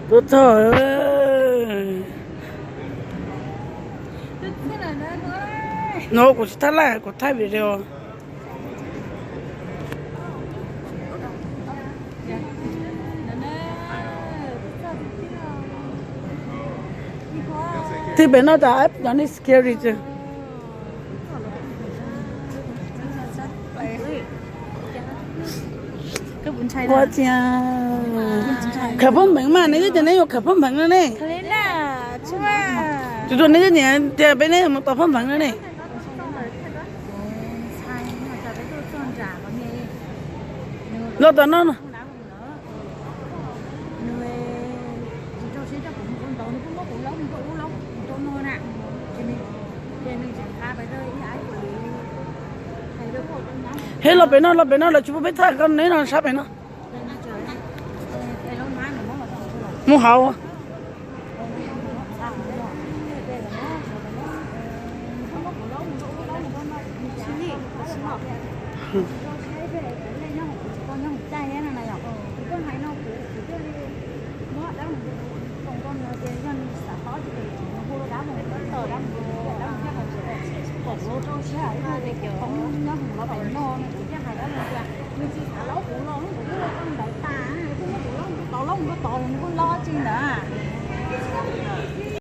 Tuaj txog. No kuv tsis thaij live, kuv thaij video. Twb pem no tas cov neeg scary tsev. Ua tsia, khav phooj pheev mas neb twb tias neb yuav khav phooj pheev no ne. Tsuas tsuas neb twb tias tias peb neb mus tau phooj pheev no ne. Los tom no no. He los pem no, los pem no, lawv tsis pub peb thaij koj neb no sab pem no. Mus hauv.